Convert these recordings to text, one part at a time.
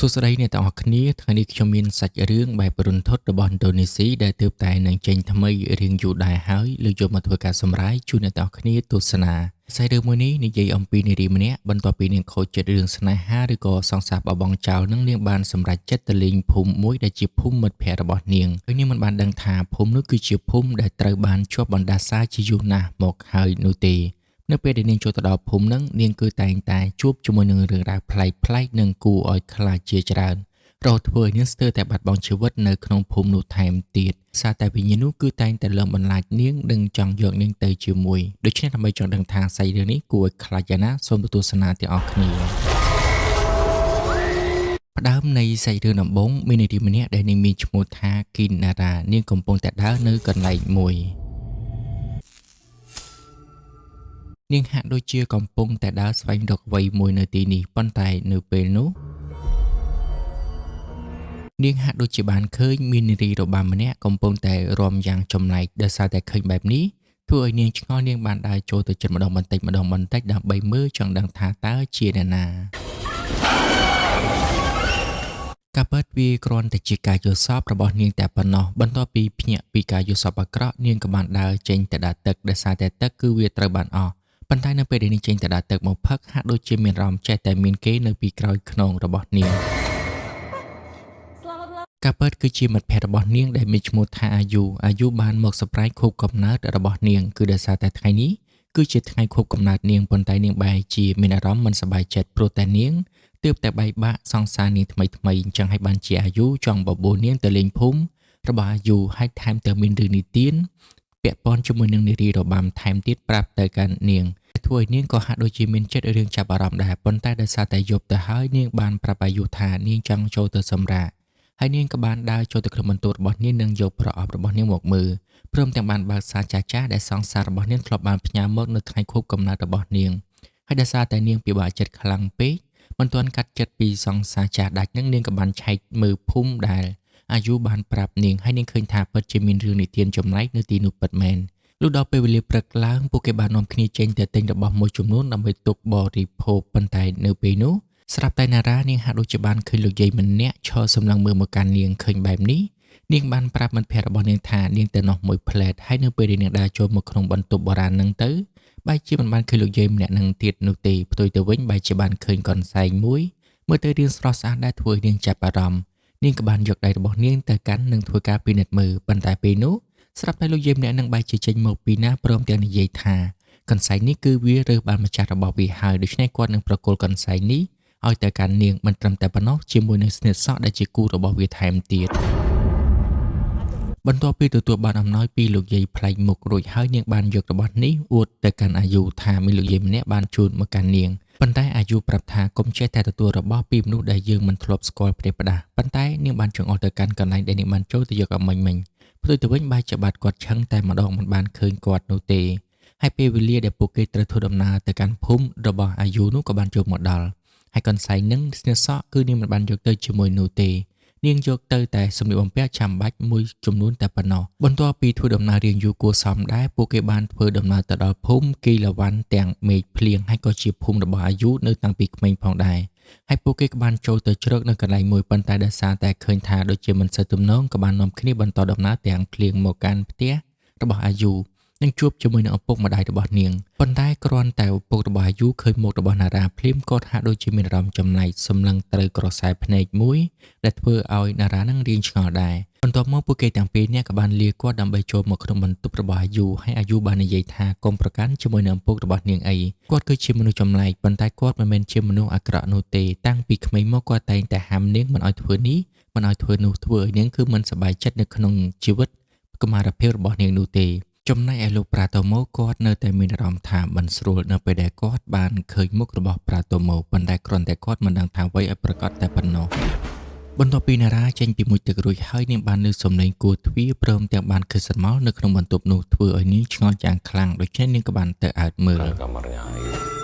សួស្តីអ្នកទាំងអស់គ្នាថ្ងៃនេះខ្ញុំមានសាច់រឿងបែបរន្ធត់របស់ឥណ្ឌូនេស៊ីដែលទើបតែនឹងចេញថ្មីរៀងយូរដែរហើយលើកយកមកធ្វើការសម្រាយជូនអ្នកទាំងអស់គ្នាទស្សនាសាច់រឿងមួយនេះនិយាយអំពីនារីម្នាក់បន្ទាប់ពីនាងខូចចិត្តរឿងស្នេហាឬក៏សង្សារបបងចោលនឹងនាងបានសម្រេចចិត្តទៅលេងភូមិមួយដែលជាភូមិមិត្តភ័ក្តិរបស់នាងហើយនាងមិនបានដឹងថាភូមិនោះគឺជាភូមិដែលត្រូវបានជាប់បណ្ដាសាជាយូរណាស់មកហើយនោះទេនៅពេលដែលនាងចូលទៅដល់ភូមិហ្នឹងនាងគឺតែងតែជួបជាមួយនឹងរឿងរ៉ាវប្លែកៗនិងគួរឲ្យខ្លាចជាច្រើនរហូតធ្វើឲ្យនាងស្ទើរតែបាត់បង់ជីវិតនៅក្នុងភូមិនោះថែមទៀតសារតែវិញ្ញាណនោះគឺតែងតែលងបន្លាចនាងនិងចង់យកនាងទៅជាមួយដូច្នេះដើម្បីចង់ដឹងថាសាច់រឿងនេះគួរឲ្យខ្លាចយ៉ាងណាសូមទស្សនាទាំងអស់គ្នាផ្ដើមនៃសាច់រឿងដំបូងមាននារីម្នាក់ដែលនាងមានឈ្មោះថាគីណារ៉ានាងកំពុងតែដើរនៅកន្លែងមួយនាងហាក់ដូចជាកំពុងតែដើរស្វែងរកអ្វីមួយនៅទីនេះប៉ុន្តែនៅពេលនោះនាងហាក់ដូចជាបានឃើញមាននារីរបាំម្នាក់កំពុងតែរាំយ៉ាងចម្លែកដោយសារតែឃើញបែបនេះធ្វើឲ្យនាងឆ្ងល់នាងបានដើរចូលទៅជិតម្ដងបន្តិចម្ដងបន្តិចដើម្បីមើលចង់ដឹងថាតើជាអ្នកណាការពិតវាគ្រាន់តែជាការយល់សប្តិរបស់នាងតែប៉ុណ្ណោះបន្ទាប់ពីភ្ញាក់ពីការយល់សប្តិអាក្រក់នាងក៏បានដើរចេញទៅដាក់ទឹកដោយសារតែទឹកគឺវាត្រូវបានអស់ប៉ុន្តែនៅពេលដែលនាងចេញទៅដាក់ទឹកមកផឹកហាក់ដូចជាមានអារម្មណ៍ចេះតែមានគេនៅពីក្រោយខ្នងរបស់នាងការពិតគឺជាមិត្តភក្តិរបស់នាងដែលមានឈ្មោះថាអាយុអាយុបានមកសប្រាយខួបកំណើតរបស់នាងគឺដោយសារតែថ្ងៃនេះគឺជាថ្ងៃខួបកំណើតនាងប៉ុន្តែនាងបែរជាមានអារម្មណ៍មិនសប្បាយចិត្តព្រោះតែនាងទើបតែបែកបាក់សង្សារនាងថ្មីថ្មីអញ្ចឹងហើយបានជាអាយុចង់បបួលនាងទៅលេងភូមិរបស់អាយុហើយថែមទាំងមានរឿងនិទានពាក់ព័ន្ធជាមួយនឹងនារីរបាំថែមទៀតប្រាប់ទៅកាន់នាងធ្វើឲ្យនាងក៏ហាក់ដូចជាមានចិត្តរឿងចាប់អារម្មណ៍ដែរប៉ុន្តែដោយសារតែយប់ទៅហើយនាងបានប្រាប់អាយុថានាងចង់ចូលទៅសម្រាកហើយនាងក៏បានដើរចូលទៅក្នុងបន្ទប់របស់នាងនិងយកប្រអប់របស់នាងមកមើលព្រមទាំងបានបើកសារចាស់ៗដែលសង្សាររបស់នាងធ្លាប់បានផ្ញើមកនៅថ្ងៃខួបកំណើតរបស់នាងហើយដោយសារតែនាងពិបាកចិត្តខ្លាំងពេកមិនទាន់កាត់ចិត្តពីសង្សារចាស់ដាច់នឹងនាងក៏បានឆែកមើលភូមិដែលអាយុបានប្រាប់នាងហើយនាងឃើញថាពិតជាមានរឿងនិទានចម្លែកនៅទីនោះពិតមែនលុះដល់ពេលវេលាព្រឹកឡើងពួកគេបាននាំគ្នាចេញទៅទិញរបស់មួយចំនួនដើម្បីទុកបរិភោគប៉ុន្តែនៅពេលនោះស្រាប់តែណារ៉ានាងហាក់ដូចជាបានឃើញលោកយាយម្នាក់ឈរសម្លឹងមើលមកកាន់នាងឃើញបែបនេះនាងបានប្រាប់មិត្តភក្តិរបស់នាងថានាងទៅនោះមួយផ្លែតហើយនៅពេលដែលនាងដើរចូលមកក្នុងបន្ទប់បុរាណនឹងទៅបែរជាមិនបានឃើញលោកយាយម្នាក់នឹងទៀតនោះទេផ្ទុយទៅវិញបែរជាបានឃើញកន្សែងមួយមើលទៅរាងស្រស់ស្អាតដែលធ្វើឲ្យនាងចាប់អារម្មណ៍នាងក៏បានយកដៃរបស់នាងទៅកាន់និងធ្វើការពិនិត្យមើលប៉ុន្តែពេលនោះស្រាប់តែលោកយាយម្នាក់នឹងបែរជាចេញមកពីណាព្រមទាំងនិយាយថាកន្សែងនេះគឺវារើសបានម្ចាស់របស់វាហើយដូច្នេះគាត់នឹងប្រគល់កន្សែងនេះឲ្យទៅកាន់នាងមិនត្រឹមតែប៉ុណ្ណោះជាមួយនឹងស្នៀតសក់ដែលជាគូរបស់វាថែមទៀតបន្ទាប់ពីទទួលបានអំណោយពីលោកយាយប្លែកមុខរួចហើយនាងបានយករបស់នេះអួតទៅកាន់អាយុថាមានលោកយាយម្នាក់បានជូនមកកាន់នាងប៉ុន្តែអាយុប្រាប់ថាកុំចេះតែទទួលរបស់ពីមនុស្សដែលយើងមិនធ្លាប់ស្គាល់ព្រះផ្ដាស់ប៉ុន្តែនាងបានចង្អុលទៅកាន់កន្លែងដែលនាងបានចូលទៅយកអមិញមិញផ្ទុយទៅវិញបែរជាបាត់គាត់ឆឹងតែម្ដងមិនបានឃើញគាត់នោះទេហើយពេលវេលាដែលពួកគេត្រូវធ្វើដំណើរទៅកាន់ភូមិរបស់អាយុនោះក៏បានចូលមកដល់ហើយកន្សែងនឹងស្នៀតសក់គឺនាងមិនបានយកទៅជាមួយនោះទេនាងយកទៅតែសម្លៀកបំពាក់ចាំបាច់មួយចំនួនតែប៉ុណ្ណោះបន្ទាប់ពីធ្វើដំណើររៀងយូរគួរសមដែរពួកគេបានធ្វើដំណើរទៅដល់ភូមិគីឡាវ៉ាន់ទាំងមេឃភ្លៀងហើយក៏ជាភូមិរបស់អាយុនៅតាំងពីក្មេងផងដែរហើយពួកគេក៏បានចូលទៅជ្រកនៅកន្លែងមួយប៉ុន្តែដោយសារតែឃើញថាដូចជាមិនសូវទំនងក៏បាននាំគ្នាបន្តដំណើរទាំងភ្លៀងមកកាន់ផ្ទះរបស់អាយុនិងជួបជាមួយនឹងឪពុកម្ដាយរបស់នាងប៉ុន្តែគ្រាន់តែឪពុករបស់អាយុឃើញមុខរបស់ណារ៉ាភ្លាមគាត់ហាក់ដូចជាមានអារម្មណ៍ចម្លែកសម្លឹងត្រូវក្រសែភ្នែកមួយដែលធ្វើឲ្យណារ៉ានឹងរៀងឆ្ងល់ដែរបន្ទាប់មកពួកគេទាំងពីរនាក់ក៏បានលាគាត់ដើម្បីចូលមកក្នុងបន្ទប់របស់អាយុហើយអាយុបាននិយាយថាកុំប្រកាន់ជាមួយនឹងឪពុករបស់នាងអីគាត់គឺជាមនុស្សចម្លែកប៉ុន្តែគាត់មិនមែនជាមនុស្សអាក្រក់នោះទេតាំងពីក្មេងមកគាត់តែងតែហាមនាងមិនឲ្យធ្វើនេះមិនឲ្យធ្វើនោះធ្វើឲ្យនាងគឺមិនសប្បាយចិត្តនៅក្នុងជីវិតកុមារភាពរបស់នាងនោះទេចំណែកឯលោកប្រាតូម៉ូគាត់នៅតែមានអារម្មណ៍ថាមិនស្រួលនៅពេលដែលគាត់បានឃើញមុខរបស់ប្រាតូម៉ូប៉ុន្តែគ្រាន់តែគាត់មិនដឹងថាអ្វីឲ្យប្រាកដតែប៉ុណ្ណោះបន្ទាប់ពីណារ៉ាចេញពីមួយទឹករួចហើយនាងបានឮសំឡេងគោះទ្វារព្រមទាំងបានឃើញស្រមោលនៅក្នុងបន្ទប់នោះធ្វើឲ្យនាងឆ្ងល់យ៉ាងខ្លាំងដូច្នេះនាងក៏បានទៅអើតមើល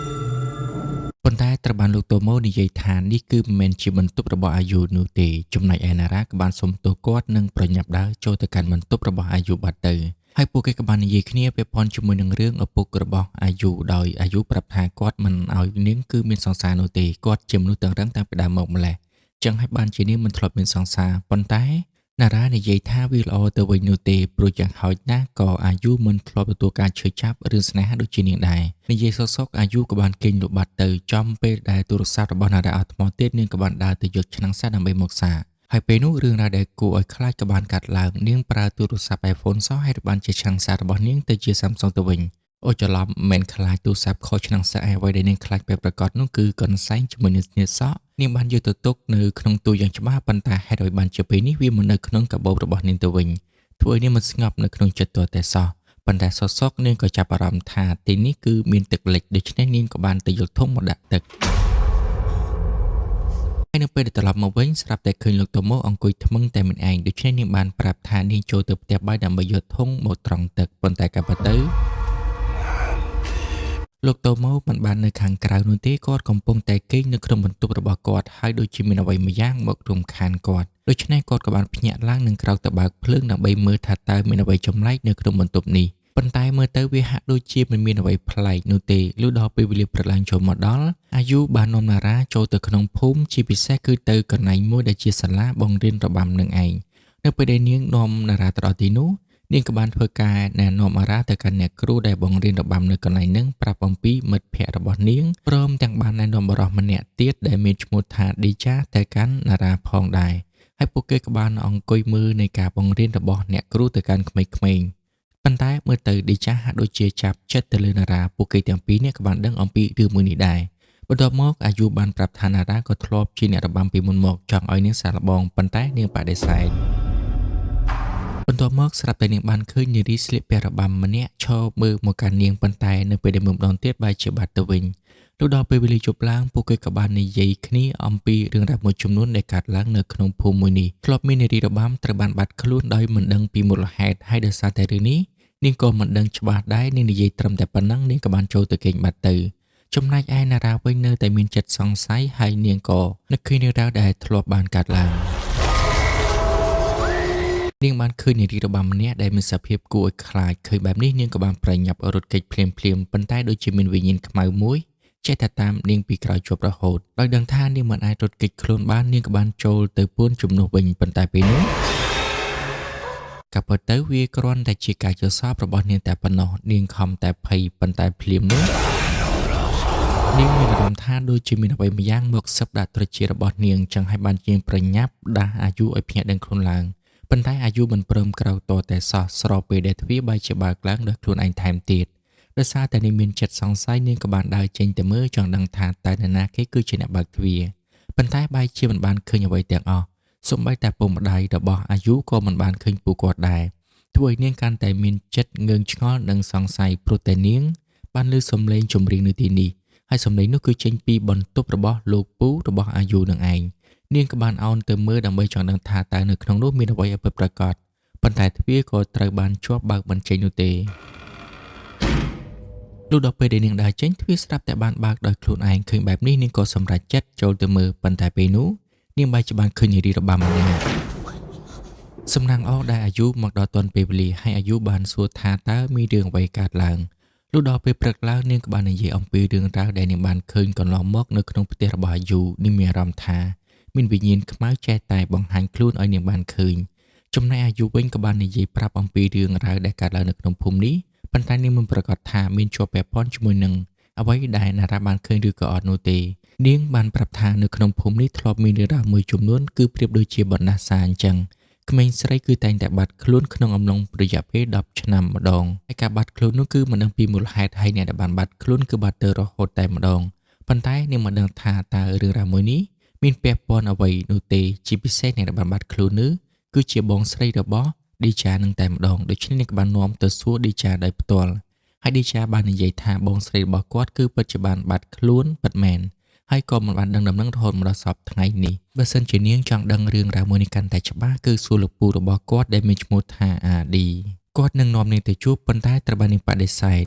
ប៉ុន្តែត្រូវបានលោកតូម៉ូនិយាយថានេះគឺមិនមែនជាបន្ទប់របស់អាយុនោះទេចំណែកឯណារ៉ាក៏បានសុំទោសគាត់និងប្រញាប់ដើរចូលទៅកាន់បន្ទប់របស់អាយុបាត់ទៅហើយពួកគេក៏បាននិយាយគ្នាពាក់ព័ន្ធជាមួយនឹងរឿងឪពុករបស់អាយុដោយអាយុប្រាប់ថាគាត់មិនឲ្យនាងគឺមានសង្សារនោះទេគាត់ជាមនុស្សតឹងរឹងតាំងពីដើមមកម្ល៉េះ ចឹងហើយបានជានាងមិនធ្លាប់មានសង្សារប៉ុន្តែណារ៉ានិយាយថាវាល្អទៅវិញនោះទេព្រោះយ៉ាងហោចណាស់ក៏អាយុមិនធ្លាប់ទទួលការឈឺចាប់រឿងស្នេហាដូចជានាងដែរនិយាយសុកៗអាយុក៏បានគេងលក់បាត់ទៅចំពេលដែលទូរស័ព្ទរបស់ណារ៉ាអត់ថ្មទៀតនាងក៏បានដើរទៅយកឆ្នាំងសាកដើម្បីមកសាកហើយពេលនោះរឿងរ៉ាវដែលគួរឲ្យខ្លាចក៏បានកាត់ឡើងនាងប្រើទូរស័ព្ទ iPhone សោះហើយបានជាឆ្នាំងសាករបស់នាងទៅជា Samsung ទៅវិញអូច្រឡំមិនខ្លាចទូរស័ព្ទខុសឆ្នាំងសាកអ្វីដែលនាងខ្លាចពេលប្រកាសនោះគឺកន្សែងជាមួយនឹងស្នៀតសក់នាងបានយកទៅទុកនៅក្នុងទូយ៉ាងច្បាស់ប៉ុន្តែហេតុឲ្យបានជាពេលនេះវាមកនៅក្នុងកាបូបរបស់នាងទៅវិញធ្វើឲ្យនាងមិនស្ងប់នៅក្នុងចិត្តទាល់តែសោះប៉ុន្តែសសុកនាងក៏ចាប់អារម្មណ៍ថាទីនេះគឺមានទឹកលិចដូច្នេះនាងក៏បានទៅយកធុងមកដាក់ទឹកហើយនៅពេលដែលត្រឡប់មកវិញស្រាប់តែឃើញលោកតូម៉ូអង្គុយថ្មឹងតែម្នាក់ឯងដូច្នេះនាងបានប្រាប់ថានាងចូលទៅផ្ទះបាយដើម្បីយកធុងមកត្រង់ទឹកប៉ុន្តែក៏ពិតទៅលោកតូម៉ូមិនបាននៅខាងក្រៅនោះទេគាត់កំពុងតែគេងនៅក្នុងបន្ទប់របស់គាត់ហើយដូចជាមានអ្វីមួយយ៉ាងមករំខានគាត់ដូច្នេះគាត់ក៏បានភ្ញាក់ឡើងនិងក្រោកទៅបើកភ្លើងដើម្បីមើលថាតើមានអ្វីចម្លែកនៅក្នុងបន្ទប់នេះប៉ុន្តែមើលទៅវាហាក់ដូចជាមិនមានអ្វីប្លែកនោះទេលុះដល់ពេលវេលាព្រឹកឡើងចូលមកដល់អាយុបាននាំណារ៉ាចូលទៅក្នុងភូមិជាពិសេសគឺទៅកន្លែងមួយដែលជាសាលាបង្រៀនរបាំនឹងឯងនៅពេលដែលនាងនាំណារ៉ាទៅដល់ទីនោះនាងក៏បានធ្វើការណែនាំអារ៉ាទៅកាន់អ្នកគ្រូដែលបង្រៀនរបាំនៅកន្លែងហ្នឹងប្រាប់អំពីមិត្តភ័ក្តិរបស់នាងព្រមទាំងបានណែនាំបុរសម្នាក់ទៀតដែលមានឈ្មោះថាឌីចាទៅកាន់ណារ៉ាផងដែរហើយពួកគេក៏បានអង្គុយមើលនៃការបង្រៀនរបស់អ្នកគ្រូទៅកាន់ក្មេងៗប៉ុន្តែមើលទៅឌីចាហាក់ដូចជាចាប់ចិត្តទៅលើណារ៉ាពួកគេទាំងពីរនេះក៏បានដឹងអំពីរឿងមួយនេះដែរបន្ទាប់មកអាយុបានប្រាប់ថាណារ៉ាក៏ធ្លាប់ជាអ្នករបាំពីមុនមកចង់ឲ្យនាងសាកល្បងប៉ុន្តែនាងបដិសេធបន្ទាប់មកស្រាប់តែនាងបានឃើញនារីស្លៀកពាក់របាំម្នាក់ឈរមើលមកកាន់នាងប៉ុន្តែនៅពេលដែលមើលម្ដងទៀតបែរជាបាត់ទៅវិញលុះដល់ពេលវេលាជប់ឡើងពួកគេក៏បាននិយាយគ្នាអំពីរឿងរ៉ាវមួយចំនួនដែលកើតឡើងនៅក្នុងភូមិមួយនេះធ្លាប់មាននារីរបាំត្រូវបានបាត់ខ្លួនដោយមិនដឹងពីមូលហេតុហើយដោយសារតែរឿងនេះនាងក៏មិនដឹងច្បាស់ដែរនាងនិយាយត្រឹមតែប៉ុណ្ណឹងនាងក៏បានចូលទៅគេងបាត់ទៅចំណែកឯណារ៉ាវិញនៅតែមានចិត្តសង្ស័យហើយនាងក៏នឹកឃើញរឿងរ៉ាវដែលធ្លាប់បានកើតឡើងនាងបានឃើញនារីរបាំម្នាក់ដែលមានសភាពគួរឲ្យខ្លាចឃើញបែបនេះនាងក៏បានប្រញាប់រត់គេចភ្លាមៗប៉ុន្តែដូចជាមានវិញ្ញាណខ្មៅមួយចេះតែតាមនាងពីក្រោយជាប់រហូតដោយដឹងថានាងមិនអាចរត់គេចខ្លួនបាននាងក៏បានចូលទៅពួនជំនួសវិញប៉ុន្តែពេលនោះក៏ពិតទៅវាគ្រាន់តែជាការយល់សប្តិរបស់នាងតែប៉ុណ្ណោះនាងខំតែភ័យប៉ុន្តែភ្លាមនោះនាងមានអារម្មណ៍ថាដូចជាមានអ្វីម្យ៉ាងមកសឹបដាក់ត្រចៀករបស់នាងចឹងហើយបានជាងប្រញាប់ដាស់អាយុឲ្យភ្ញាក់ដឹងខ្លួនឡើងប៉ុន្តែអាយុមិនព្រមក្រោកតតែសោះស្របពេលដែលទ្វារបែរជាបើកឡើងដោយខ្លួនឯងថែមទៀតដោយសារតែនាងមានចិត្តសង្ស័យនាងក៏បានដើរចេញទៅមើលចង់ដឹងថាតើនរណាគេគឺជាអ្នកបើកទ្វារប៉ុន្តែបែរជាមិនបានឃើញអ្វីទាំងអស់សូម្បីតែពុកម្ដាយរបស់អាយុក៏មិនបានឃើញពួកគាត់ដែរធ្វើឲ្យនាងកាន់តែមានចិត្តងឿងឆ្ងល់និងសង្ស័យព្រោះតែនាងបានឮសំឡេងចម្រៀងនៅទីនេះហើយសំឡេងនោះគឺចេញពីបន្ទប់របស់លោកពូរបស់អាយុនឹងឯងនាងក៏បានអោនទៅមើលដើម្បីចង់ដឹងថាតើនៅក្នុងនោះមានអ្វីឲ្យពិតប្រាកដប៉ុន្តែទ្វារក៏ត្រូវបានជាប់បើកមិនចេញនោះទេលុះដល់ពេលដែលនាងដើរចេញទ្វារស្រាប់តែបានបើកដោយខ្លួនឯងឃើញបែបនេះនាងក៏សម្រេចចិត្តចូលទៅមើលប៉ុន្តែពេលនោះនាងបែរជាបានឃើញនារីរបាំម្នាក់សំណាងអដែលអាយុមកដល់ទាន់ពេលវេលាហើយអាយុបានសួរថាតើមានរឿងអ្វីកើតឡើងលុះដល់ពេលព្រឹកឡើងនាងក៏បាននិយាយអំពីរឿងរ៉ាវដែលនាងបានឃើញកន្លងមកនៅក្នុងផ្ទះរបស់អាយុនាងមានអារម្មណ៍ថាមានវិញ្ញាណខ្មៅចេះតែបង្ហាញខ្លួនឲ្យនាងបានឃើញចំណែកអាយុវិញក៏បាននិយាយប្រាប់អំពីរឿងរ៉ាវដែលកើតឡើងនៅក្នុងភូមិនេះប៉ុន្តែនាងមិនប្រកាសថាមានជាប់ពាក់ព័ន្ធជាមួយនឹងអ្វីដែលណារ៉ាបានឃើញឬក៏អត់នោះទេនាងបានប្រាប់ថានៅក្នុងភូមិនេះធ្លាប់មានរឿងរ៉ាវមួយចំនួនគឺប្រៀបដូចជាបណ្ដាសាអញ្ចឹងក្មេងស្រីគឺតែងតែបាត់ខ្លួនក្នុងអំឡុងរយៈពេល10ឆ្នាំម្ដងហើយការបាត់ខ្លួននោះគឺមិនដឹងពីមូលហេតុហើយអ្នកដែលបានបាត់ខ្លួនគឺបាត់ទៅរហូតតែម្ដងប៉ុន្តែនាងមិនដឹងថាតើរឿងរ៉ាវមួយនេះមានពាក់ព័ន្ធអ្វីនោះទេជាពិសេសអ្នកដែលបានបាត់ខ្លួននោះគឺជាបងស្រីរបស់ឌីចានឹងតែម្ដងដូច្នេះនាងក៏បាននាំទៅសួរឌីចាដោយផ្ទាល់ហើយឌីចាបាននិយាយថាបងស្រីរបស់គាត់គឺពិតជាបានបាត់ខ្លួនពិតមែនហើយក៏មិនបានដឹងដំណឹងរហូតមកដល់សព្វថ្ងៃនេះបើសិនជានាងចង់ដឹងរឿងរ៉ាវមួយនេះកាន់តែច្បាស់គឺសួរលោកពូរបស់គាត់ដែលមានឈ្មោះថាអាឌីគាត់នឹងនាំនាងទៅជួបប៉ុន្តែត្រូវបាននាងបដិសេធ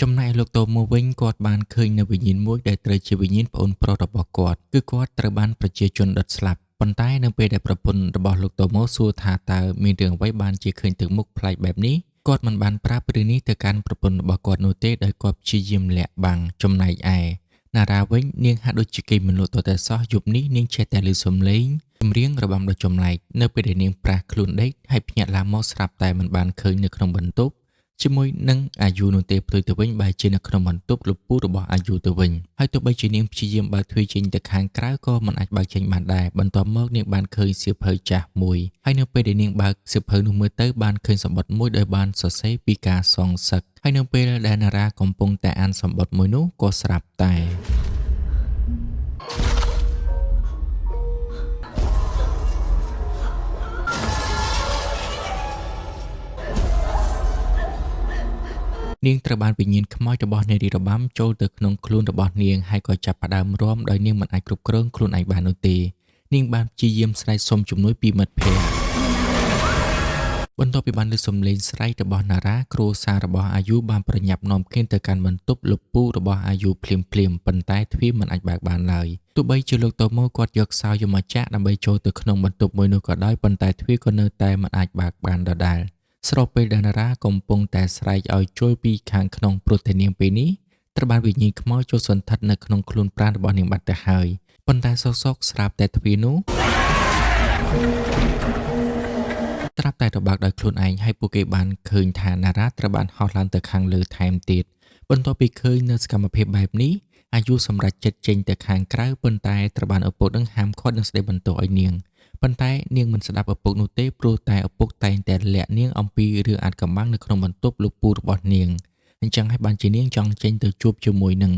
ចំណែកលោកតូមកវិញគាត់បានឃើញនៅវិញ្ញាណមួយដែលត្រូវជាវិញ្ញាណប្អូនប្រុសរបស់គាត់គឺគាត់ត្រូវបានប្រជាជនដុតស្លាប់ប៉ុន្តែនៅពេលដែលប្រពន្ធរបស់លោកតូម៉ូសួរថាតើមានរឿងអ្វីបានជាឃើញទឹកមុខប្លែកបែបនេះគាត់មិនបានប្រាប់រឿងនេះទៅកាន់ប្រពន្ធរបស់គាត់នោះទេដោយគាត់ព្យាយាមលាក់បាំងចំណែកឯ ណារ៉ាវិញនាងហាក់ដូចជាគេមិនលក់ទាល់តែសោះយប់នេះនាងចេះតែឮសំឡេងចម្រៀងរបាំដ៏ចម្លែកនៅពេលដែលនាងប្រាស់ខ្លួនដេកហើយភ្ញាក់ឡើងមកស្រាប់តែមិនបានឃើញនៅក្នុងបន្ទប់ជាមួយនឹងអាយុនោះទេផ្ទុយទៅវិញបែរជានៅក្នុងបន្ទប់លោកពូរបស់អាយុទៅវិញហើយទោះបីជានាងព្យាយាមបើកទ្វារចេញទៅខាងក្រៅក៏មិនអាចបើកចេញបានដែរបន្ទាប់មកនាងបានឃើញសៀវភៅចាស់មួយហើយនៅពេលដែលនាងបើកសៀវភៅនោះមើលទៅបានឃើញសម្បត្តិមួយដោយបានសរសេរពីការសងសឹកហើយនៅពេលដែលណារ៉ាកំពុងតែអានសម្បត្តិមួយនោះក៏ស្រាប់តែ នាងត្រូវបានវិញ្ញាណខ្មោចរបស់នារីរបាំចូលទៅក្នុងខ្លួនរបស់នាងហើយក៏ចាប់ផ្ដើមរាំដោយនាងមិនអាចគ្រប់គ្រងខ្លួនឯងបាននោះទេនាងបានព្យាយាមស្រែកសុំជំនួយពីមិត្តភក្តិបន្ទាប់ពីបានឮសំឡេងស្រែករបស់ណារ៉ាគ្រួសាររបស់អាយុបានប្រញាប់នាំគ្នាទៅកាន់បន្ទប់លោកពូរបស់អាយុភ្លាមៗប៉ុន្តែទ្វារមិនអាចបើកបានឡើយទោះបីជាលោកតូម៉ូគាត់យកសោយមកចាក់ដើម្បីចូលទៅក្នុងបន្ទប់មួយនោះក៏ដោយប៉ុន្តែទ្វារក៏នៅតែមិនអាចបើកបានដដែលស្របពេលដែលណារ៉ាកំពុងតែស្រែកឲ្យជួយពីខាងក្នុងព្រោះតែនាងពេលនេះត្រូវបានវិញ្ញាណខ្មោចចូលសណ្ឋិតនៅក្នុងខ្លួនប្រាណរបស់នាងបាត់ទៅហើយប៉ុន្តែសុកៗស្រាប់តែទ្វារនោះត្រាប់តែទៅបើកដោយខ្លួនឯងហើយពួកគេបានឃើញថាណារ៉ាត្រូវបានហោះឡើងទៅខាងលើថែមទៀតបន្ទាប់ពីឃើញនៅសកម្មភាពបែបនេះអាយុសម្រេចចិត្តចេញទៅខាងក្រៅប៉ុន្តែត្រូវបានឪពុកនឹងហាមឃាត់និងស្ដីបន្ទោសឲ្យនាងប៉ុន្តែនាងមិនស្ដាប់ឪពុកនោះទេព្រោះតែឪពុកតែងតែលាក់នាងអំពីរឿងអាថ៌កំបាំងនៅក្នុងបន្ទប់លោកពូរបស់នាងអញ្ចឹងហើយបានជានាងចង់ចេញទៅជួបជាមួយនឹង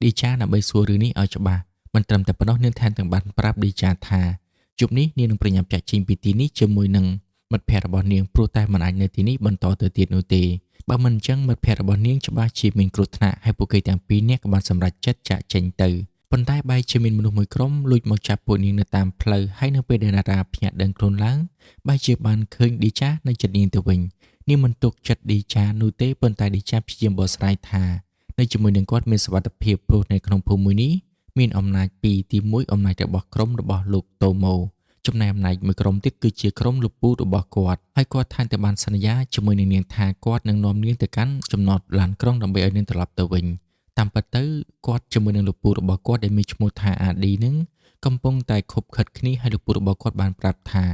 ឌីចាដើម្បីសួររឿងនេះឲ្យច្បាស់មិនត្រឹមតែប៉ុណ្ណោះនាងថែមទាំងបានប្រាប់ឌីចាថាយប់នេះនាងនឹងប្រញាប់ចាក់ចេញពីទីនេះជាមួយនឹងមិត្តភក្តិរបស់នាងព្រោះតែមិនអាចនៅទីនេះបន្តទៅទៀតនោះទេបើមិនអញ្ចឹងមិត្តភក្តិរបស់នាងច្បាស់ជាមានគ្រោះថ្នាក់ហើយពួកគេទាំងពីរនាក់ក៏បានសម្រេចចិត្តចាក់ចេញទៅប៉ុន្តែបែរជាមានមនុស្សមួយក្រុមលួចមកចាប់ពួកនាងនៅតាមផ្លូវហើយនៅពេលដែលណារ៉ាភ្ញាក់ដឹងខ្លួនឡើងបែរជាបានឃើញឌីចានៅជិតនាងទៅវិញនាងមិនទុកចិត្តឌីចានោះទេប៉ុន្តែឌីចាព្យាយាមបកស្រាយថានៅជាមួយនឹងគាត់មានសុវត្ថិភាពព្រោះនៅក្នុងភូមិមួយនេះមានអំណាចពីរទី1អំណាចរបស់ក្រុមរបស់លោកតូម៉ូចំណែកអំណាចមួយក្រុមទៀតគឺជាក្រុមលោកពូរបស់គាត់ហើយគាត់ថែមទាំងបានសន្យាជាមួយនឹងនាងថាគាត់នឹងនាំនាងទៅកាន់ចំណតឡានក្រុងដើម្បីឲ្យនាងត្រឡប់ទៅវិញតាមពិតទៅគាត់ជាមួយនឹងលោកពូរបស់គាត់ដែលមានឈ្មោះថាអាឌីនឹងកំពុងតែខុបខិតគ្នាហើយលោកពូរបស់គាត់បានប្រាប់ថា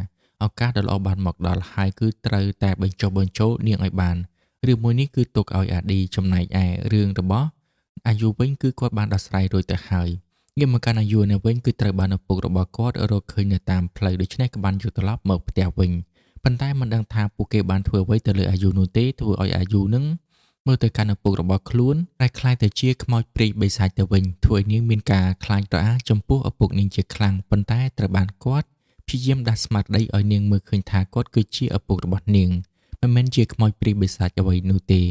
ឱកាសដ៏ល្អបានមកដល់ហើយគឺត្រូវតែបញ្ចុះបញ្ចូលនាងឲ្យបានរឿងមួយនេះគឺទុកឲ្យអាឌីចំណែកឯរឿងរបស់អាយុវិញគឺគាត់បានដោះស្រាយរួចទៅហើយងាកមកកាន់អាយុនៅវិញគឺត្រូវបានឪពុករបស់គាត់រកឃើញនៅតាមផ្លូវដូច្នេះក៏បានយកត្រឡប់មកផ្ទះវិញប៉ុន្តែមិនដឹងថាពួកគេបានធ្វើអ្វីទៅលើអាយុនោះទេធ្វើឲ្យអាយុនឹងមើលទៅកាន់ឪពុករបស់ខ្លួនតែក្លាយទៅជាខ្មោចព្រាយបិសាចទៅវិញធ្វើឲ្យនាងមានការខ្លាចរអាចំពោះឪពុកនាងជាខ្លាំងប៉ុន្តែត្រូវបានគាត់ព្យាយាមដាស់ស្មារតីឲ្យនាងមើលឃើញថាគាត់គឺជាឪពុករបស់នាងមិនមែនជាខ្មោចព្រាយបិសាចអ្វីនោះទេ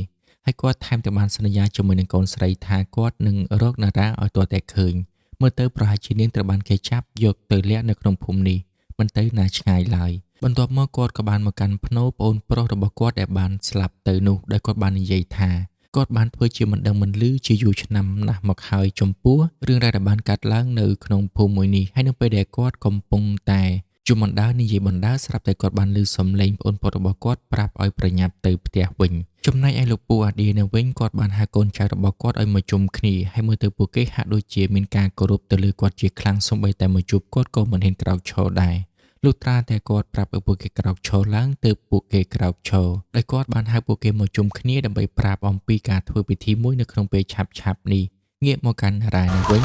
ហើយគាត់ថែមទាំងបានសន្យាជាមួយនឹងកូនស្រីថាគាត់នឹងរកណារ៉ាឲ្យទាល់តែឃើញមើលទៅប្រហែលជានាងត្រូវបានគេចាប់យកទៅលាក់នៅក្នុងភូមិនេះមិនទៅណាឆ្ងាយឡើយបន្ទាប់មកគាត់ក៏បានមកកាន់ភ្នូប្អូនប្រុសរបស់គាត់ដែលបានស្លាប់ទៅនោះដោយគាត់បាននិយាយថាគាត់បានធ្វើជាមិនដឹងមិនឮជាយូរឆ្នាំណាស់មកហើយចំពោះរឿងរ៉ាវដែលបានកើតឡើងនៅក្នុងភូមិមួយនេះហើយនៅពេលដែលគាត់កំពុងតែជុំបណ្ដើនិយាយបណ្ដើស្រាប់តែគាត់បានឮសំឡេងប្អូនប្រុសរបស់គាត់ប្រាប់ឲ្យប្រញាប់ទៅផ្ទះវិញចំណែកឯលោកពូអាឌីនៅវិញគាត់បានហៅកូនចៅរបស់គាត់ឲ្យមកជុំគ្នាហើយមើលទៅពួកគេហាក់ដូចជាមានការគោរពទៅលើគាត់ជាខ្លាំងសូម្បីតែមកជួបគាត់ក៏មិនហ៊ានក្រោកឈរដែរលុះត្រាតែគាត់ប្រាប់ឲ្យពួកគេក្រោកឈរឡើងទើបពួកគេក្រោកឈរដោយគាត់បានហៅពួកគេមកជុំគ្នាដើម្បីប្រាប់អំពីការធ្វើពិធីមួយនៅក្នុងពេលឆាប់ៗនេះងាកមកកាន់រ៉ានៅវិញ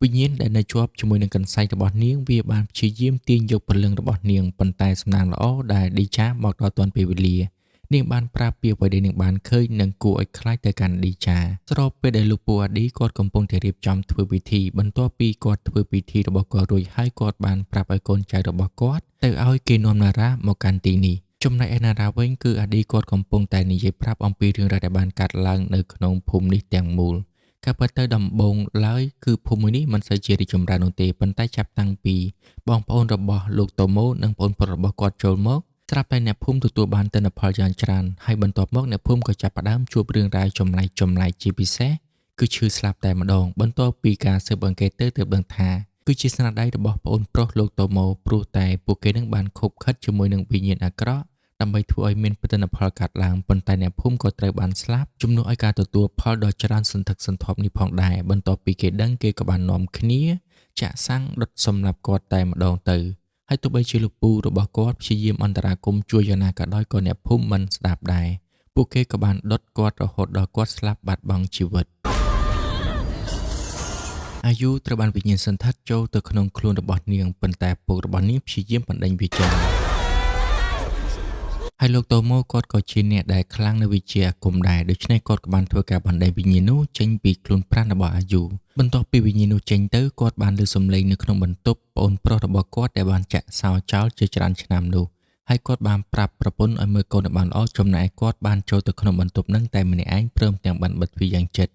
វិញ្ញាណដែលនៅជាប់ជាមួយនឹងកន្សែងរបស់នាងវាបានព្យាយាមទាញយកព្រលឹងរបស់នាងប៉ុន្តែសំណាងល្អដែលឌីចាមកដល់ទាន់ពេលវេលានាងបានប្រាប់ពីអ្វីដែលនាងបានឃើញនិងគួរឲ្យខ្លាចទៅកាន់ឌីចាស្របពេលដែលលោកពូអាឌីគាត់កំពុងតែរៀបចំធ្វើពិធីបន្ទាប់ពីគាត់ធ្វើពិធីរបស់គាត់រួចហើយគាត់បានប្រាប់ឲ្យកូនចៅរបស់គាត់ទៅឲ្យគេនាំណារ៉ាមកកាន់ទីនេះចំណែកឯណារ៉ាវិញគឺអាឌីគាត់កំពុងតែនិយាយប្រាប់អំពីរឿងរ៉ាវដែលបានកើតឡើងនៅក្នុងភូមិនេះទាំងមូលការពិតទៅដំបូងឡើយគឺភូមិមួយនេះមិនសូវជារីកចម្រើននោះទេប៉ុន្តែចាប់តាំងពីបងប្អូនរបស់លោកតូម៉ូនិងប្អូនប្រុសរបស់គាត់ចូលមកស្រាប់តែអ្នកភូមិទទួលបានទិន្នផលយ៉ាងច្រើនហើយបន្ទាប់មកអ្នកភូមិក៏ចាប់ផ្ដើមជួបរឿងរ៉ាវចម្លែកៗជាពិសេសគឺឈឺស្លាប់តែម្ដងបន្ទាប់ពីការស៊ើបអង្កេតទៅទើបដឹងថាគឺជាស្នាដៃរបស់ប្អូនប្រុសលោកតូម៉ូព្រោះតែពួកគេនឹងបានខົບខិតជាមួយនឹងវិញ្ញាណអាក្រក់ ដើម្បីធ្វើឲ្យមានទិន្នផលកាត់ឡើងប៉ុន្តែអ្នកភូមិក៏ត្រូវបានស្លាប់ជំនួសឲ្យការទទួលផលដ៏ច្រើនសន្ធឹកសន្ធាប់នេះផងដែរបន្ទាប់ពីគេដឹងគេក៏បាននាំគ្នាចាក់សាំងដុតសម្លាប់គាត់តែម្ដងទៅហើយទោះបីជាលោកពូរបស់គាត់ព្យាយាមអន្តរាគមន៍ជួយយ៉ាងណាក៏ដោយក៏អ្នកភូមិមិនស្ដាប់ដែរពួកគេក៏បានដុតគាត់រហូតដល់គាត់ស្លាប់បាត់បង់ជីវិតអាយុត្រូវបានវិញ្ញាណសន្ធិដ្ឋចូលទៅក្នុងខ្លួនរបស់នាងប៉ុន្តែពុករបស់នាងព្យាយាមបណ្ដេញវាចេញហើយលោកតូម៉ូគាត់ក៏ជាអ្នកដែលខ្លាំងនៅវិជ្ជាអាគមដែរដូច្នេះគាត់ក៏បានធ្វើការបណ្ដេញវិញ្ញាណនោះចេញពីខ្លួនប្រាណរបស់អាយុបន្ទាប់ពីវិញ្ញាណនោះចេញទៅគាត់បានឮសំឡេងនៅក្នុងបន្ទប់ប្អូនប្រុសរបស់គាត់ដែលបានចាក់សោចោលជាច្រើនឆ្នាំនោះហើយគាត់បានប្រាប់ប្រពន្ធឲ្យមើលកូនឲ្យបានល្អចំណែកគាត់បានចូលទៅក្នុងបន្ទប់នឹងតែម្នាក់ឯងព្រមទាំងបានបិទទ្វារយ៉ាងជិត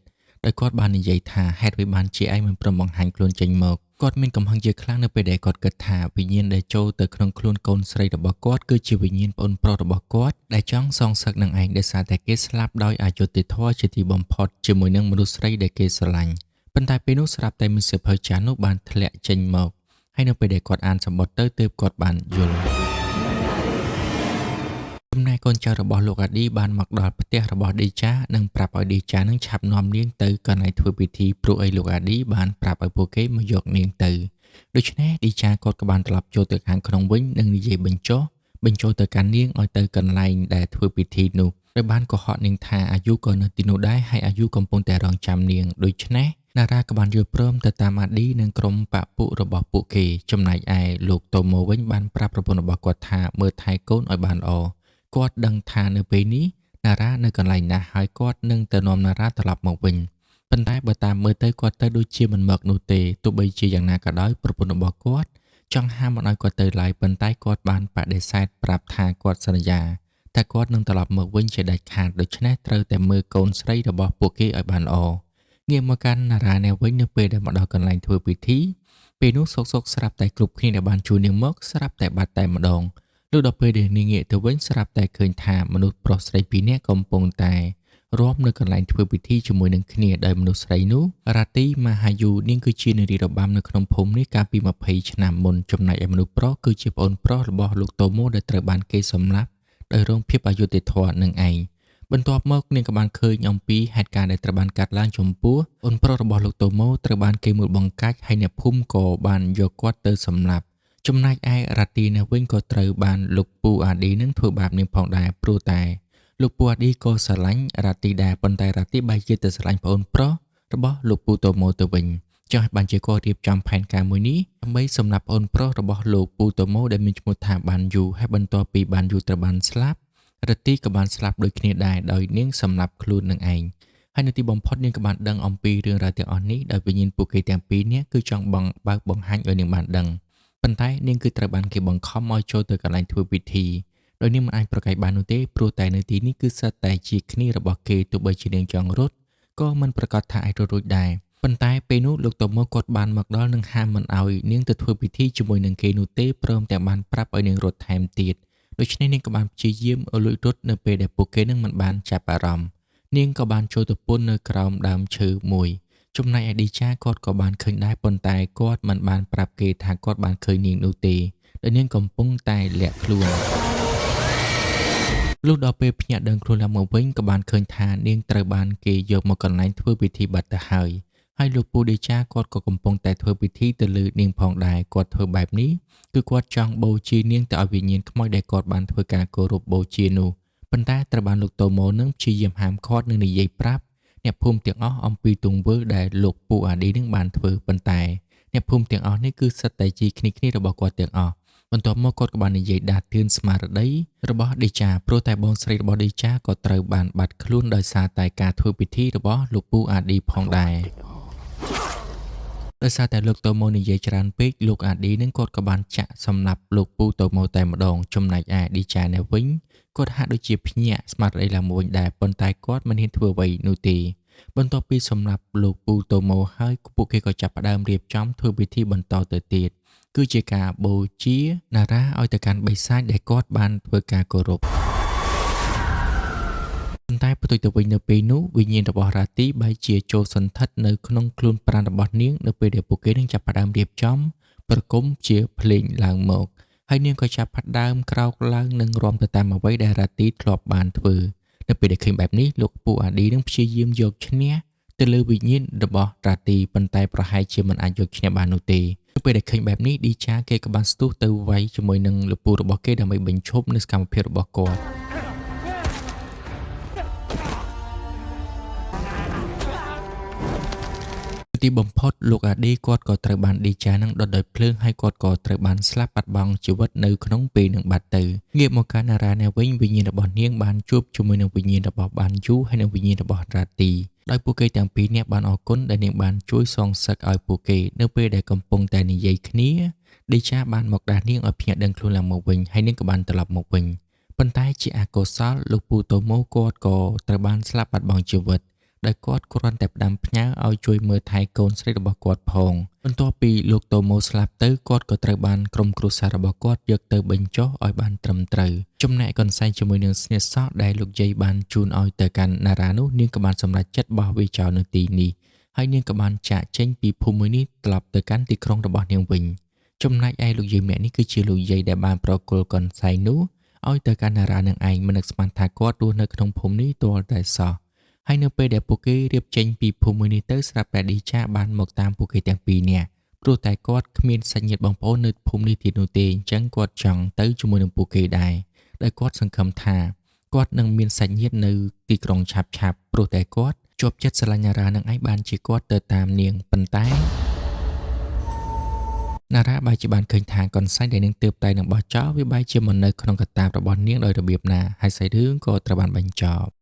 ដោយគាត់បាននិយាយថាហេតុអ្វីបានជាឯងមិនព្រមបង្ហាញខ្លួនចេញមកគាត់មានកំហឹងជាខ្លាំងនៅពេលដែលគាត់គិតថាវិញ្ញាណដែលចូលទៅក្នុងខ្លួនកូនស្រីរបស់គាត់គឺជាវិញ្ញាណប្អូនប្រុសរបស់គាត់ដែលចង់សងសឹកនឹងឯងដោយសារតែគេស្លាប់ដោយអយុត្តិធម៌ជាទីបំផុតជាមួយនឹងមនុស្សស្រីដែលគេស្រឡាញ់ប៉ុន្តែពេលនោះស្រាប់តែមានសៀវភៅចាស់នោះបានធ្លាក់ចេញមកហើយនៅពេលដែលគាត់អានសម្បត្តិទៅទើបគាត់បានយល់ចំណែកកូនចៅរបស់លោកអាឌីបានមកដល់ផ្ទះរបស់ឌីចានិងប្រាប់ឲ្យឌីចានឹងឆាប់នាំនាងទៅកន្លែងធ្វើពិធីព្រោះអីលោកអាឌីបានប្រាប់ឲ្យពួកគេមកយកនាងទៅដូច្នេះឌីចាគាត់ក៏បានត្រឡប់ចូលទៅខាងក្នុងវិញនិងនិយាយបញ្ចុះបញ្ចូលទៅកាន់នាងឲ្យទៅកន្លែងដែលធ្វើពិធីនោះដោយបានកុហកនាងថាអាយុក៏នៅទីនោះដែរហើយអាយុកំពុងតែរងចាំនាងដូច្នេះណារ៉ាក៏បានយល់ព្រមទៅតាមអាឌីនិងក្រុមបពុរបស់ពួកគេចំណែកឯលោកតូម៉ូវិញបានប្រាប់ប្រពន្ធរបស់គាត់ថាមើលថែកូនឲ្យបានល្អគាត់ដឹងថានៅពេលនេះណារ៉ានៅកន្លែងណាហើយគាត់នឹងទៅនាំណារ៉ាត្រឡប់មកវិញប៉ុន្តែបើតាមមើលទៅគាត់ទៅដូចជាមិនមកនោះទេទោះបីជាយ៉ាងណាក៏ដោយប្រពន្ធរបស់គាត់ចង់ហាមមិនឲ្យគាត់ទៅឡើយប៉ុន្តែគាត់បានបដិសេធប្រាប់ថាគាត់សន្យាតែគាត់នឹងត្រឡប់មកវិញជាដាច់ខាតដូច្នេះត្រូវតែមើលកូនស្រីរបស់ពួកគេឲ្យបានល្អងាកមកកាន់ណារ៉ានេះវិញនៅពេលដែលមកដល់កន្លែងធ្វើពិធីពេលនោះសុកសុកស្រាប់តែគ្រប់គ្នាដែលបានជួយនាងមកស្រាប់តែបាត់តែម្ដងលុះដល់ពេលដែលនាងងាកទៅវិញស្រាប់តែឃើញថាមនុស្សប្រុសស្រីពីរនាក់កំពុងតែរាប់នៅកន្លែងធ្វើពិធីជាមួយនឹងគ្នាដោយមនុស្សស្រីនោះរ៉ាទីម៉ាហាយូនាងគឺជានារីរបាំនៅក្នុងភូមិនេះកាលពី20ឆ្នាំមុនចំណែកឯមនុស្សប្រុសគឺជាប្អូនប្រុសរបស់លោកតូម៉ូដែលត្រូវបានគេសម្លាប់ដោយរងភាពអយុត្តិធម៌នឹងឯងបន្ទាប់មកនាងក៏បានឃើញអំពីហេតុការណ៍ដែលត្រូវបានកាត់ឡើងចំពោះអូនប្រុសរបស់លោកតូម៉ូត្រូវបានគេមួលបង្កាច់ហើយអ្នកភូមិក៏បានយកគាត់ទៅសម្លាប់ចំណែកឯរ៉ាទីនេះវិញក៏ត្រូវបានលោកពូអាឌីនឹងធ្វើបាបនាងផងដែរព្រោះតែលោកពូអាឌីក៏ស្រឡាញ់រ៉ាទីដែរប៉ុន្តែរ៉ាទីបែរជាទៅស្រឡាញ់ប្អូនប្រុសរបស់លោកពូតូម៉ូទៅវិញចង់ឲ្យបានជាគាត់រៀបចំផែនការមួយនេះដើម្បីសម្លាប់ប្អូនប្រុសរបស់លោកពូតូម៉ូដែលមានឈ្មោះថាបានយូហើយបន្ទាប់ពីបានយូត្រូវបានស្លាប់រ៉ាទីក៏បានស្លាប់ដូចគ្នាដែរដោយនាងសម្លាប់ខ្លួននឹងឯងហើយនៅទីបំផុតនាងក៏បានដឹងអំពីរឿងរ៉ាវទាំងអស់នេះដោយវិញ្ញាណពួកគេទាំងពីរនាក់គឺចង់បងបើកបង្ហាញឲ្យនាងបានដឹងប៉ុន្តែនាងគឺត្រូវបានគេបង្ខំឲ្យចូលទៅកន្លែងធ្វើពិធីដោយនាងមិនអាចប្រកែកបាននោះទេព្រោះតែនៅទីនេះគឺសិតតែជាគ្នារបស់គេទោះបីជានាងចង់រត់ក៏មិនប្រកាសថាអាចរត់រួចដែរប៉ុន្តែពេលនោះលោកតូម៉ូគាត់បានមកដល់និងហាមមិនឲ្យនាងទៅធ្វើពិធីជាមួយនឹងគេនោះទេព្រមទាំងបានប្រាប់ឲ្យនាងរត់ថែមទៀតដូច្នេះនាងក៏បានព្យាយាមលួចរត់នៅពេលដែលពួកគេនឹងមិនបានចាប់អារម្មណ៍នាងក៏បានចូលទៅពួននៅក្រោមដើមឈើមួយចំណែកឯឌីចាគាត់ក៏បានឃើញដែរប៉ុន្តែគាត់មិនបានប្រាប់គេថាគាត់បានឃើញនាងនោះទេដោយនាងកំពុងតែលាក់ខ្លួនលុះដល់ពេលភ្ញាក់ដឹងខ្លួនឡើងមកវិញក៏បានឃើញថានាងត្រូវបានគេយកមកកន្លែងធ្វើពិធីបាត់ទៅហើយហើយលោកពូឌីចាគាត់ក៏កំពុងតែធ្វើពិធីទៅលើនាងផងដែរគាត់ធ្វើបែបនេះគឺគាត់ចង់បូជានាងទៅឲ្យវិញ្ញាណខ្មោចដែលគាត់បានធ្វើការគោរពបូជានោះប៉ុន្តែត្រូវបានលោកតូម៉ូនឹងព្យាយាមហាមឃាត់និងនិយាយប្រាប់អ្នកភូមិទាំងអស់អំពីទង្វើដែលលោកពូអាឌីនឹងបានធ្វើប៉ុន្តែអ្នកភូមិទាំងអស់នេះគឺសិតតែជាគ្នាគ្នារបស់គាត់ទាំងអស់បន្ទាប់មកគាត់ក៏បាននិយាយដាស់តឿនស្មារតីរបស់ឌីចាព្រោះតែបងស្រីរបស់ឌីចាក៏ត្រូវបានបាត់ខ្លួនដោយសារតែការធ្វើពិធីរបស់លោកពូអាឌីផងដែរដោយសារតែលោកតូម៉ូនិយាយច្រើនពេកលោកអាឌីនឹងគាត់ក៏បានចាក់សម្លាប់លោកពូតូម៉ូតែម្ដងចំណែកឯឌីចានេះវិញគាត់ហាក់ដូចជាភ្ញាក់ស្មារតីឡើងមកវិញដែរប៉ុន្តែគាត់មិនហ៊ានធ្វើអ្វីនោះទេបន្ទាប់ពីសម្លាប់លោកពូតូម៉ូហើយពួកគេក៏ចាប់ផ្ដើមរៀបចំធ្វើពិធីបន្តទៅទៀតគឺជាការបូជាណារ៉ាឲ្យទៅកាន់បិសាចដែលគាត់បានធ្វើការគោរពប៉ុន្តែផ្ទុយទៅវិញនៅពេលនោះវិញ្ញាណរបស់រ៉ាទីបែរជាចូលសន្ធិដ្ឋនៅក្នុងខ្លួនប្រាណរបស់នាងនៅពេលដែលពួកគេនឹងចាប់ផ្ដើមរៀបចំប្រគំជាភ្លេងឡើងមក ហើយនាងក៏ចាប់ផ្ដើមក្រោកឡើងនិងរាំទៅតាមអ្វីដែលរ៉ាទីធ្លាប់បានធ្វើនៅពេលដែលឃើញបែបនេះលោកពូអាឌីនឹងព្យាយាមយកឈ្នះទៅលើវិញ្ញាណរបស់រ៉ាទីប៉ុន្តែប្រហែលជាមិនអាចយកឈ្នះបាននោះទេនៅពេលដែលឃើញបែបនេះឌីចាគេក៏បានស្ទុះទៅវាយជាមួយនឹងលោកពូរបស់គេដើម្បីបញ្ឈប់នៅសកម្មភាពរបស់គាត់ ទីបំផុតលោកអាឌីគាត់ក៏ត្រូវបានឌីចានឹងដុតដោយភ្លើងហើយគាត់ក៏ត្រូវបានស្លាប់បាត់បង់ជីវិតនៅក្នុងពេលនឹងបាត់ទៅងាកមកកាណារ៉ានេះវិញវិញ្ញាណរបស់នាងបានជួបជាមួយនឹងវិញ្ញាណរបស់បានយូហើយនិងវិញ្ញាណរបស់រ៉ាទីដោយពួកគេទាំងពីរនាក់បានអរគុណដែលនាងបានជួយសងសឹកឲ្យពួកគេនៅពេលដែលកំពុងតែនិយាយគ្នាឌីចាបានមកដាស់នាងឲ្យភ្ញាក់ដឹងខ្លួនឡើងមកវិញហើយនាងក៏បានត្រឡប់មកវិញប៉ុន្តែជាអកុសលលោកពូតូម៉ូគាត់ក៏ត្រូវបានស្លាប់បាត់បង់ជីវិត ដោយគាត់គ្រាន់តែផ្ដាំផ្ញើឲ្យជួយមើលថែកូនស្រីរបស់គាត់ផងបន្ទាប់ពីលោកតូម៉ូស្លាប់ទៅគាត់ក៏ត្រូវបានក្រុមគ្រួសាររបស់គាត់យកទៅបញ្ចុះឲ្យបានត្រឹមត្រូវចំណែកកន្សែងជាមួយនឹងស្នៀតសក់ដែលលោកយាយបានជូនឲ្យទៅកាន់ណារ៉ានោះនាងក៏បានសម្រេចចិត្តបោះវាចោលនៅទីនេះហើយនាងក៏បានចាកចេញពីភូមិមួយនេះត្រឡប់ទៅកាន់ទីក្រុងរបស់នាងវិញចំណែកឯលោកយាយម្នាក់នេះគឺជាលោកយាយដែលបានប្រគល់កន្សែងនោះឲ្យទៅកាន់ណារ៉ានឹងឯងមិននឹកស្មានថាគាត់រស់នៅក្នុងភូមិនេះទាល់តែសោះ ហើយនៅពេលដែលពួកគេរៀបចេញពីភូមិមួយនេះទៅស្រាប់តែឌីចាបានមកតាមពួកគេទាំងពីរនាក់ព្រោះតែគាត់គ្មានសាច់ញាតិបងប្អូននៅភូមិនេះទៀតនោះទេអញ្ចឹងគាត់ចង់ទៅជាមួយនឹងពួកគេដែរដោយគាត់សង្ឃឹមថាគាត់នឹងមានសាច់ញាតិនៅទីក្រុងឆាប់ឆាប់ព្រោះតែគាត់ជាប់ចិត្តស្រឡាញ់ណារ៉ានឹងឯងបានជាគាត់ទៅតាមនាងប៉ុន្តែណារ៉ាបែរជាបានឃើញថាកន្សែងដែលនាងទើបតែនឹងបោះចោលវាបែរជាមកនៅក្នុងកតាបរបស់នាងដោយរបៀបណាហើយសាច់រឿងក៏ត្រូវបានបញ្ចប់។